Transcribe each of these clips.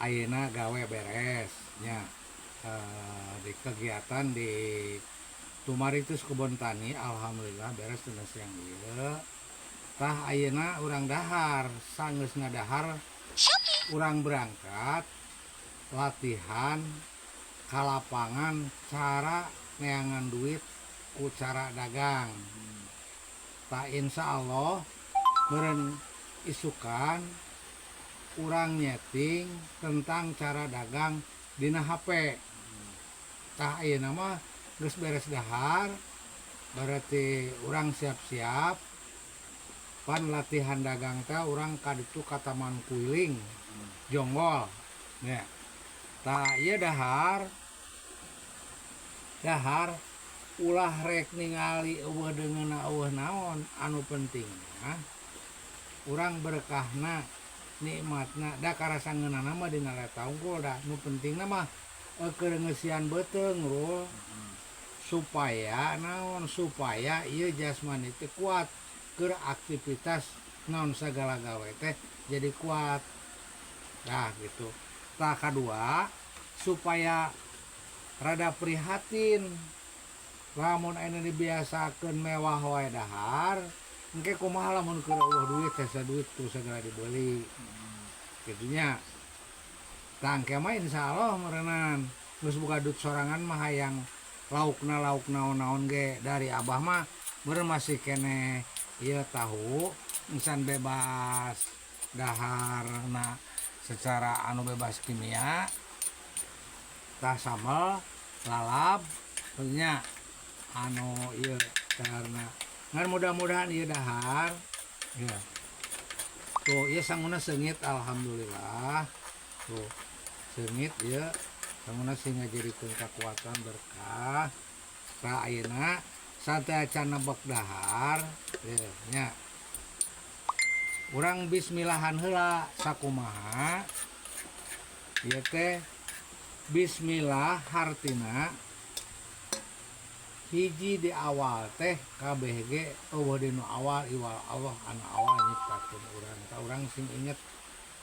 Ayeuna gawe beres nya, di kegiatan di Tumaritis Kebon Tani, alhamdulillah beres dina siang ieu. Tah, ayeuna urang dahar. Sanggeus ngadahar, urang berangkat latihan ka lapangan, cara neangan duit ku cara dagang. Tah, insya Allah meureun isukan urang nyeting tentang cara dagang dina HP. Tah, ayeuna mah geus beres dahar, berarti urang siap-siap pan latihan dagang teh. Urang ka ditu, ka Taman Keliling Jonggol nya. Tah, ieu dahar dahar, ulah rek ningali euweuh deungeunna, euweuh naon. Anu penting mah urang berkahna, nikmatna, da karasa ngeunahna mah dina leta unggul. Da nu pentingna mah keur ngeusian beuteung, Rul, supaya naon? Supaya ieu jasmani teh kuat keur aktivitas naon sagala gawe teh jadi kuat. Nah, gitu. Tah, kadua supaya rada prihatin. Lamun ayeuna dibiasakeun mewah wae dahar, engke kumaha lamun keur euweuh duit? Hese duit terus segera dibeli kitu nya. Tah, engke mah insyaallah meureunan geus boga duit sorangan mah, hayang laukna lauk naon-naon ge. Dari abah mah meureun masih keneh ieu tahu encan bebas daharna secara anu bebas kimia. Tah, sambel lalap nya anu ieu daharna. Ngan mudah-mudahan ieu dahar ya. Tuh, ieu sanguna seungit, alhamdulillah. Tuh, seungit ieu sanguna, sing ngajadikeun kakuatan, berkah. Tah, ayeuna sateuacan nebek dahar ieu nya, urang bismillahan heula. Sakumaha ieu teh bismillah? Hartina hiji, di awal teh kabeh ge euweuh dinu awal iwal Allah anu awal nyiptakeun urang. Tah, urang sing inget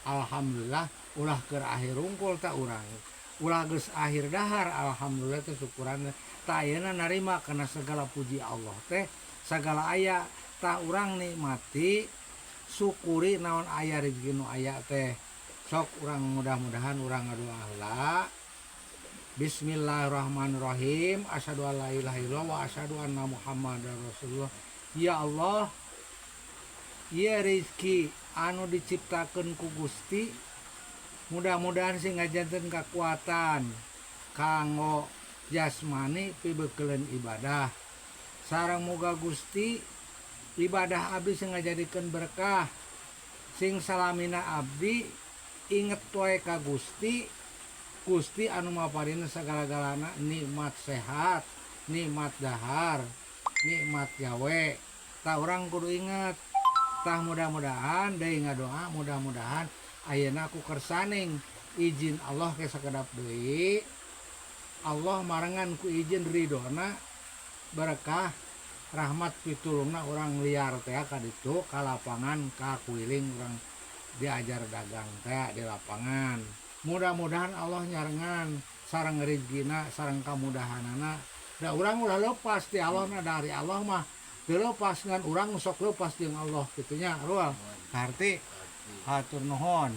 alhamdulillah, ulah keur akhir rungkul. Tah, urang ulah geus akhir dahar alhamdulillah teh, syukuran. Tah, ayeuna narima kana segala puji Allah teh sagala aya. Tah, urang nikmati, syukuri naon aya, rezeki nu aya teh. Sok urang, mudah-mudahan urang ngadoa heula. Bismillahirrahmanirrahim. Asyhadu an la ilaha illallah wa asyhadu anna Muhammadar Rasulullah. Ya Allah, ieu rezeki anu diciptakeun ku Gusti, mudah-mudahan sing ngajanten kekuatan kanggo jasmani pibeukeuleuh ibadah. Sareng muga Gusti ibadah abdi sing ngajadikeun berkah, sing salamina abdi inget wae ka Gusti, Gusti anu maparina sagala-galana, nikmat sehat, nikmat dahar, nikmat gawe. Tah, urang kudu inget. Tah, mudah-mudahan deui ngadoa, mudah-mudahan ayeuna ku kersaning izin Allah ke sakedap deui Allah marengan ku izin ridona, berkah, rahmat, pitulungna. Urang liar teh ka ditu ka lapangan, ka kuiling, urang diajar dagang teh di lapangan. Mudah-mudahan Allah nyarengan sareng rezekina, sareng kamudahanana. Da urang ulah lepas ti Allah na, dari Allah mah teu lepas, ngan urang sok lepas jeung Allah kitu nya, Rul. Harti, hatur nuhun.